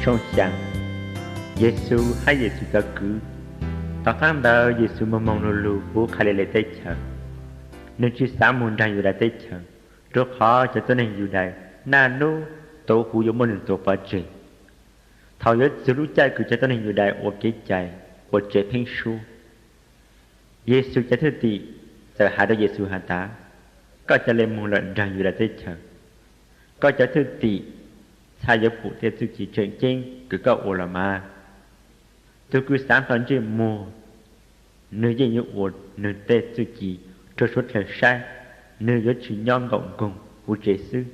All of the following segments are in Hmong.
Tooj xyaa, Yexus hab Yexus cov kwv. Tom qaab ntawd Yexus moog moog lug lug huv Khaliles teb chaws. Nwg tsi xaav moog nraag Yudais teb chaws, rua qhov cov tuab neeg Yudais naj nub tuv huv yuav muab nwg tua pov tseg. Thaus yuav txug lub caij kws cov tuab neeg Yudais ua kev cai, ua tsev pheeb suab, Yexus cov thwj tim txawm has rua Yexus has tas, koj ca le moog lawm nraag Yudais teb chaws. Koj cov thwj tim txhaj yuav pum tej txuj ci tseem ceeb kws koj ua los mas. Tug kws xaav tau ntsej muag, nwg yeej yuav ua nwg tej txuj ci rua suav dlawg saib, nwg yuav tsi nyob nkaum nkoog huv tsev xwb.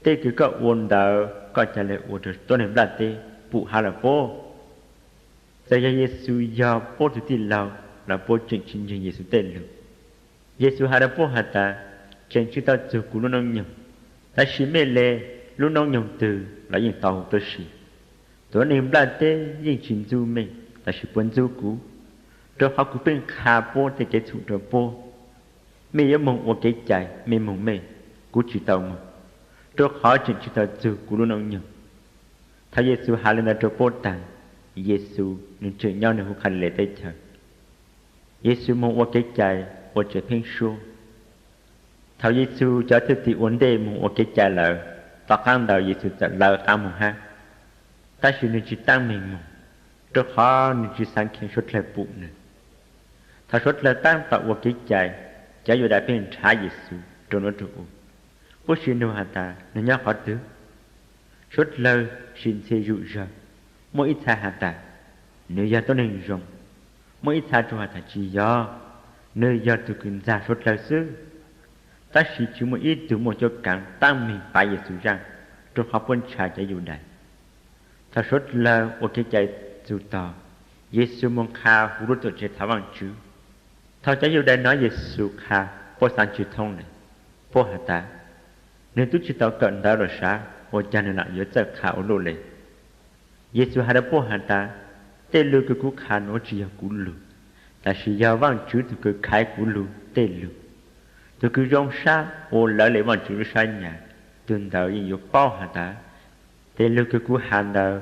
Tej kws koj ua ntawd koj ca le ua rua tuab neeg nplaj teb pum hab lawm puab? Txawm yog Yexus yog puab tug tij laug los puab tseem tsi ntseeg Yexus tej lug. Yexus has rua puab has tas, tseem tsi tau txug kuv lub noob nyoog, tab sis mej le lub noob nyoog twg los yeej tau huv tuab si. Tuab neeg nplaj teb yeej tsi ntxub mej, tab sis puab ntxub kuv, rua qhov kuv pheej qha puab tej kev txhum rua puab. Mej yuav moog ua kev cai mej moog mej, kuv tsi tau moog, rua qhov tseem tsi tau txug kuv lub noob nyoog. Thaus Yexus has le ntawd rua puab taag, Yexus nwg tseem nyob nwg huv Khaliles teb chaws. Yexus moog ua kev cai, ua tsev pheeb suab. Thaus Yexus cov thwj tim ua ntej moog ua kev cai lawm, tom qaab ntawd Yexus txawm lawv qaab moog hab, tab sis nwg tsi taab meeg moog, rua qhov nwg tsi xaav kheev suav dlawg pum nwg. Thaus suav dlawg taab tom ua kev cai, cov Yudais pheej nrhav Yexus rua nuav rua u, puab sim nug has tas, nwg nyob qhov twg? Suav dlawg sim ntxhi zug zawg, muaj ib txha has tas, nwg yog tuab neeg zoo, muaj ib txha rua has tas tsi yog, nwg yog tug kws ntxag suav dlawg xwb. Tab sis tsi muaj ib tug muaj cuab kaav taab meeg pav Yexus zaaj, rua qhov puab ntshaw cov Yudais. Thaus suav dlawg ua kev cai txug tog, Yexus moog qha huv lub tuam tsev thov Vaajtswv. Thaus cov Yudais nov Yexus qha, puab xaav tsi thoob le, puab has tas, nwg tub tsi tau kawm ntawv los sav, ua caag nwg lam yuav txawj qha ua luaj le? Yexus has rua puab has tas, tej lug kws kuv qha nuav tsi yog kuv lug, tab sis yog Vaajtswv tug kws khaiv kuv lug tej lug. Tug kws zoo sab ua lawv le Vaajtswv lub sab nyas, tug ntawd yeej yuav paub has tas, tej lug kws kuv has ntawd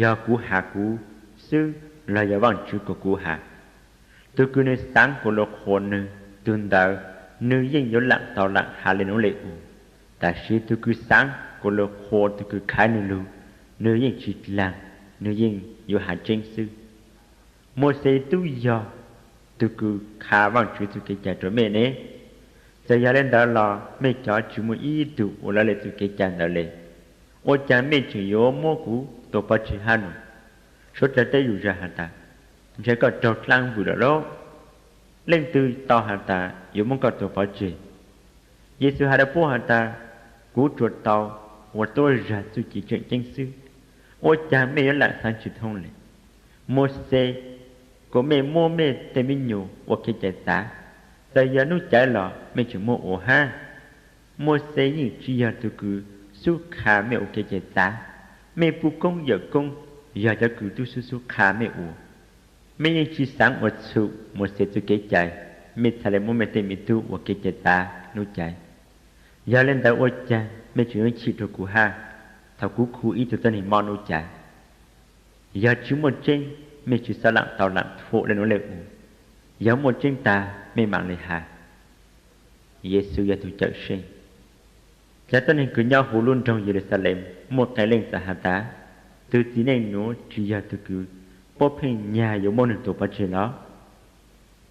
yog kuv has kuv xwb los yog Vaajtswv kuas kuv has. Tug kws nwg xaav kuas luas qhuas nwg, tug ntawd nwg yeej yuav laam tau laam has le nuav le u. Tab sis tug kws xaav kuas luas qhuas tug kws khaiv nwg lug, nwg yeej tsi dlaag, nwg yeej yuav has tseeb xwb. Mauxes tub yog tug kws qha Vaajtswv txuj kev cai rua mej ne. Txawm yog le ntawd los mej cov tsi muaj ib tug ua lawv le txuj kev cai ntawd le. Ua caag mej tseem yuav muab kuv tua pov tseg hab nuav? Suav dlawg teb zug zawg has tas, ntshe koj raug dlaab vwm lawm lauj. Leej twg tau has tas yuav muab koj tua pov tseg? Yexus has rua puab has tas, kuv tsuas tau ua tuab zag txuj ci tseem ceeb xwb, ua caag mej yuav laam xaav tsi thoob le? Mauxes kuas mej muab mej tej me nyuam ua kev cai txav, txawm yog Nub Caiv los mej tseem muab ua hab. Mauxes yeej tsi yog tug kws xub qha mej ua kev cai txav, mej puj koob yawm koob yog cov kws tub xub xub qha mej ua. Mej yeej tsi xaav ua txhum Mauxes txuj kev cai, mej txhad le muab mej tej me tub ua kev cai txav Nub Caiv. Yog le ntawd ua caag mej tseem yuav chim rua kuv hab, thaus kuv khu ib tug tuab neeg mob Nub Caiv? Yog tsi muaj tseeb, mej tsi xaav laam tau laam thuam le nuav le u. Yog muaj tseeb tag mej maam le has. Yexus yog tug Cawmseej. Cov tuab neeg kws nyob huv lub nroog Yeluxalees muaj qee leej txawm has tas, tug txiv neej nuav tsi yog tug kws puab pheej nyag yuav muab nwg tua pov tseg los?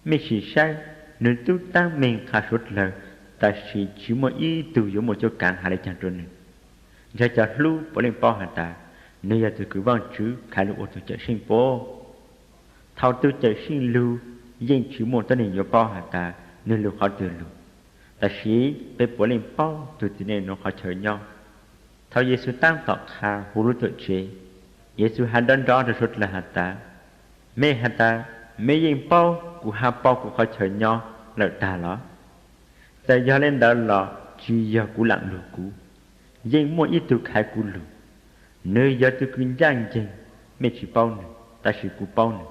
Mej sim saib, nwg tub taab meeg qha suav dlawg, tab sis tsi muaj ib tug yuav muaj cuab kaav has le caag rua nwg. Ntshe cov hlub puav leej paub has tas, nwg yog tug kws Vaajtswv khaiv lug ua tug Cawmseej puab. Thaus tug Cawmseej lug, yeej tsi muaj tuab neeg yuav paub has tas nwg lug qhov twg lug. Tab sis peb puav leej paub tug txiv neej nuav qhov chaw nyob. Thaus Yexus taab tom qha huv lub tuam tsev, Yexus has nrov nrov rua suav dlawg has tas, mej has tas, mej yeej paub kuv hab paub kuv qhov chaw nyob lawm tag los? Txawm yog le ntawd los tsi yog kuv laam lug kuv, yeej muaj ib tug khaiv kuv lug. Nwg yog tug kws ncaaj nceeg, mej tsi paub nwg, tab sis kuv paub nwg,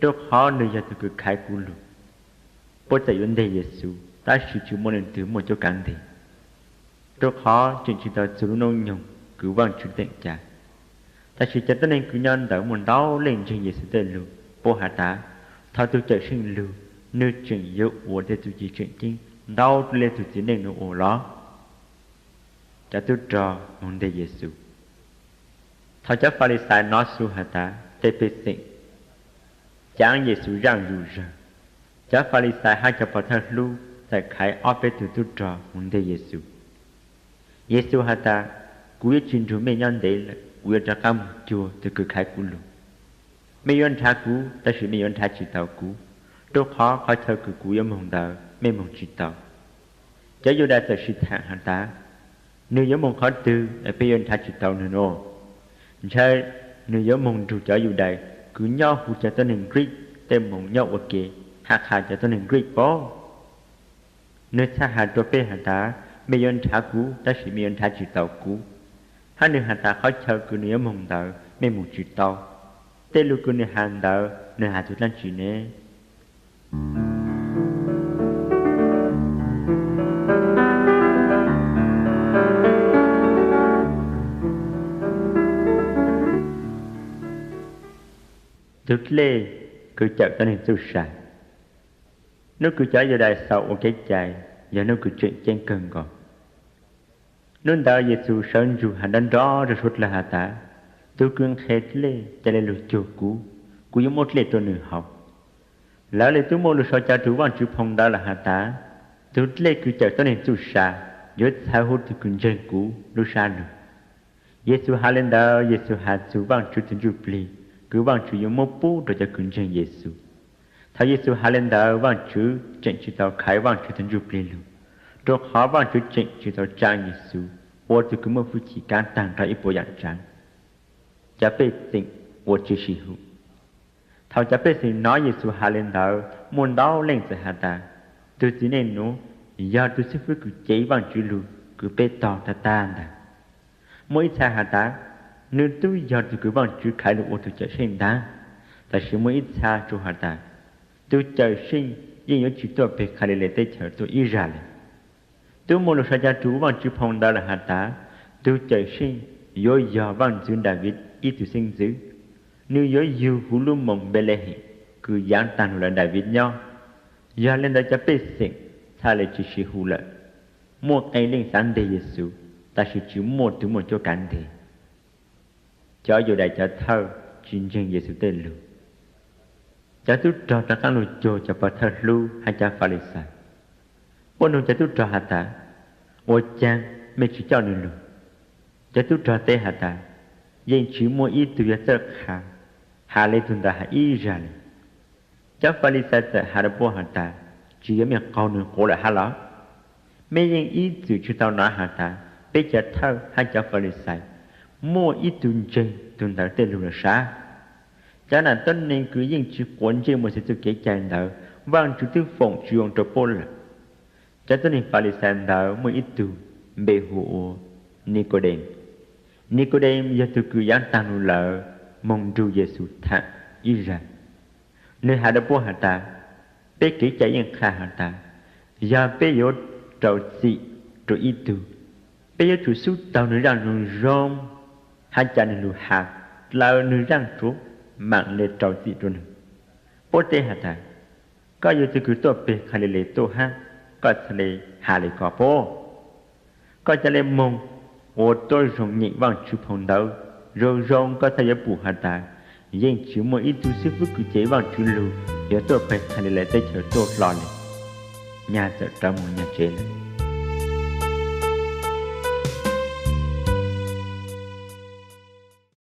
rua qhov nwg yog tug kws khaiv kuv lug. Puab txawm yuav nteg Yexus, tab sis tsi muaj leej twg muaj cuab kaav nteg, rua qhov tseem tsi tau txug lub noob nyoog kws Vaajtswv teem ca. Tab sis cov tuab neeg kws nyob ntawd muaj ntau leej ntseeg Yexus tej lug, puab has tas, thaum tug Cawmseej lug, nwg tseem yuav ua tej txuj ci tseem ceeb ntau dlua le tug txiv neej nuav ua los. Cov tub rog moog nteg Yexus. Thaum cov Falixais nov xu has tas tej pej xeem caav Yexus zaaj zuj zug, cov Falixais hab cov pov thawj hlub txawm khaiv ob peb tug tub rog moog nteg Yexus. Yexus has tas, kuv yuav tsi nrug mej nyob ntev lawm, kuv yuav rov qaab moog cuag tug kws khaiv kuv lug. Mej yuav nrhav kuv, tab sis mej yuav nrhav tsi tau kuv, rua qhov qhov chaw kws kuv yuav moog ntawd mej moog tsi tau. Cov Yudais txawm sis thaam has tas, nwg yuav moog qhov twg es peb yuav nrhav tsi tau nwg nuav? Ntshe nwg yuav moog nrug cov Yudais kws nyob huv cov tuab neeg Greek tej moog nyob ua ke, hab qha cov tuab neeg Greek pob. Nwg txhaj has rua peb has tas, mej yuav nrhav kuv, tab sis mej yuav nrhav tsi tau kuv. Hab nwg has tas qhov chaw kws nwg yuav moog ntawd mej moog tsi tau. Tej lug kws nwg has ntawd nwg has txug dlaab tsi ne? Tug dlej kws cawm tuab neeg txuj sa. Nub kws cov Yudais xaus ua kev cai yog nub kws tseem ceeb kawg nkaus. Nub ntawd Yexus sawv ntsug has nrov nrov rua suav dlawg has tas, tug kws nqhes dlej ca le lug cuag kuv, kuv yuav muab dlej rua nwg haus. Lawv le tub muaj lug sau ca rug Vaajtswv phoo ntawv lawm has tas, tug dlej kws cawm tuab neeg txuj sa yuav txhawv huv tug kws ntseeg kuv lub sab lug. Yexus has le ntawd, Yexus has txug Vaajtswv tug Ntsuj Plig kws Vaajtswv yuav muab pub rua cov kws ntseeg Yexus. Thaum Yexus has le ntawd, Vaajtswv tseem tsi tau khaiv Vaajtswv tug Ntsuj Plig lug, rua qhov Vaajtswv tseem tsi tau tsaa Yexus ua tug kws muaj hwj chim kaab taag nrho ib puas yaam tsaav. Cov pej xeem ua tsi sim hum. Thaum cov pej xeem nov Yexus has le ntawd, muaj ntau leej txawm has tas, tug txiv neej nuav yog tug xib fwb kws cev Vaajtswv lug kws peb tog tag tag ntag. Muaj ib txha has tas, nwg tub yog tug kws Vaajtswv khaiv lug ua tug Cawmseej ntaag. Tab sis muaj ib txha tsuas has tas, tug Cawmseej yeej yuav tsi tuaj peg Khaliles teb chaws tuaj ib zag le. Tub muaj lug sau ca rug Vaajtswv phoo ntawv lawm has tas, tug Cawmseej yuav yog vaaj ntxwv Daviv ib tug xeeb ntxwv. Nwg yuav yug huv lub moos Npelehees kws yaav taag lug lawv Daviv nyob. Yog le ntawd cov pej xeem txhaj le tsi sim hum lawm. Muaj qee leej xaav nteg Yexus, tab sis tsi muaj tug muaj cuab kav nteg. Cov Yudais cov thawj tsi ntseeg Yexus tej lug. Cov tub rog rov qaab lug cuag cov pov thawj hlub hab cov Falixais. Puab nug cov tub rog has tas, ua caag mej tsi coj nwg lug? Cov tub rog teb has tas, yeej tsi muaj ib tug yuav txawj qha has le tug ntawd has ib zag le. Cov Falixais txawm has rua puab has tas, tsi yog mej qaug nwg quav lawm hab los? Mej yeej ib txwm tsi tau nov has tas peb cov thawj hab cov Falixais muaj ib tug ntseeg tug ntawd tej lug los sav? Cov nam tuab neeg kws yeej tsi quav ntsej Mauxes txuj kev cai ntawd, Vaajtswv twb foom tsi yoo rua puab lawm. Cov tuab neeg Falixais ntawd muaj ib tug npe hu ua Nikaudem. Nikaudem yog tug kws yaav taag lug lawm moog nrug Yexus thaam ib zag. Nwg has rua puab has tas, peb kev cai yeej qha has tas, yog peb yuav rau txim rua ib tug, peb yuav tsum xub taug nwg zaaj zoo zoo hab ca nwg lug has dlaws nwg zaaj tsuav maam le rau txim rua nwg. Puab teb has tas, koj yog tug kws tuaj peg Khaliles tuaj hab, koj txhaj le has le ko puab? Koj ca le moog ua tuab zoo nyeem Vaajtswv phoo ntawv zoo zoo, koj txhaj yuav pum has tas, yeej tsi muaj ib tug xib fwb kws cev Vaajtswv lug yuav tuaj peg Khaliles teb chaws tuaj hlo le. Nyag txawm rov moog nyag tsev lawm.